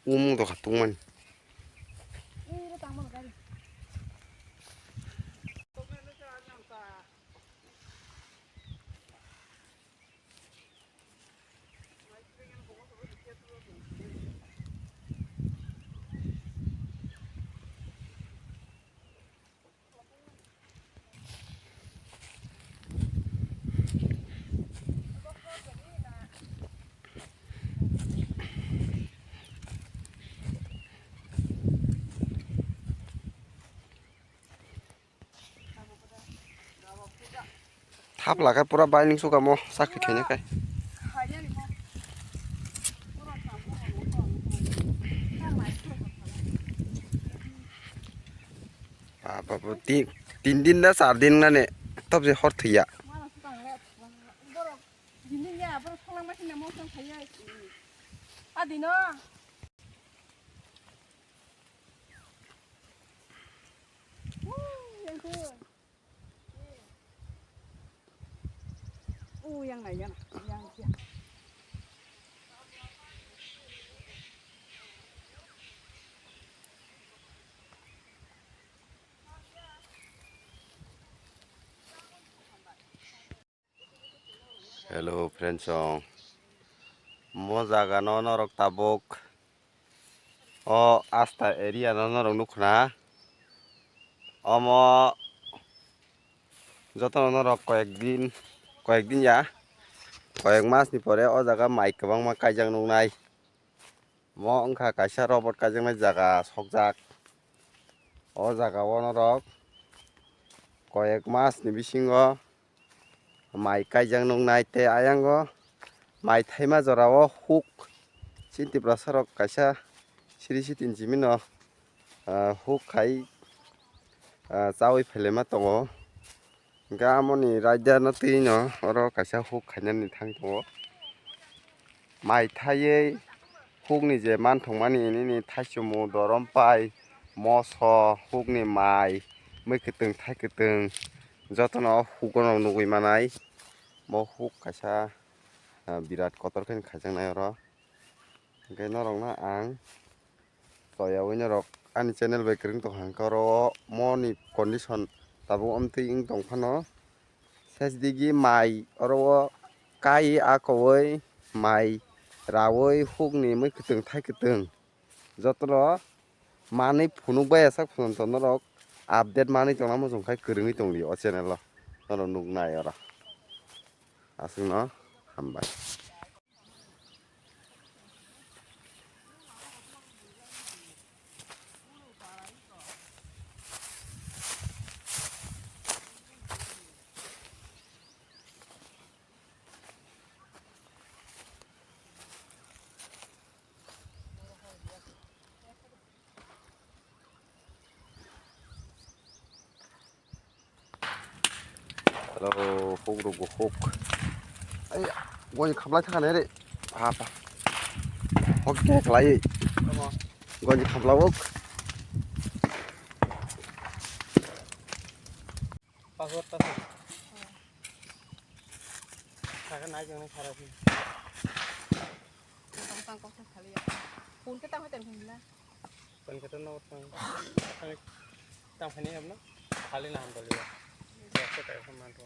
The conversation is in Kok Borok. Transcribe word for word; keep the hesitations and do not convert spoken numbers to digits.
Umung dokha tungmani. Thap laga pura bailing sukamo sakri khaina khai. Baba, bo ti-, tin din da char din nane tabse hor thwiya. Adino. Hello friends song, mo jaga no norok tabuk o asta area no norok nukha na, omo jotono norok koyek din, koyek din ya, koyek mas ni pore o jaga mai kwbangma kaijak nuknai. Mo wngkha kaisa robot kaijaknai jaga sokjak. O jaga o norok koyek mas ni bisingo mai kaijak nuknai tei ayang o mai thaima jora o huk chini Tiprasa rok kaisa siri sitini simi no, ah, huk khai, ah, chaui phailaima tongo. Hingke amoni raida no twi no oro kaisa huk khainani thang tongo. Mai thaiwi huk ni je manthokmani nini thaichumu, dorom pai, moso, huk ni mai, mui kwtwng thai kwtwng jotono huk no nugwi manai. Bo huk kaisa, ah, birat kotor khe khaijaknai oro. Hingke norok no ang toyaui norok ani channel bai kwrwng tongkha, hingke oro o moni condition tabuk omtwi wng tong phano, ses digi mai oro o kai akoui mai raui huk ni mui kwtwng thai kwtwng jotono manwi phunuk bai asak phunuk norok update manwi tongna muchung khai kwrwngwi tongdi o channel o norok nuknai oro aswkno hambai. Hello, huk rok bo huk. Ai, goni khaplai thang nai re. Apa. Hok ke khlai. Goni khapla huk. Password ta. Saka nai jeng nai sara phi. Tang tang kok sa khali ya. Phone ke tang hotel phone la. Phone ke tang tang. Tang tang phani hamna. Khali na ham dali ya. Ya se kai phone man to.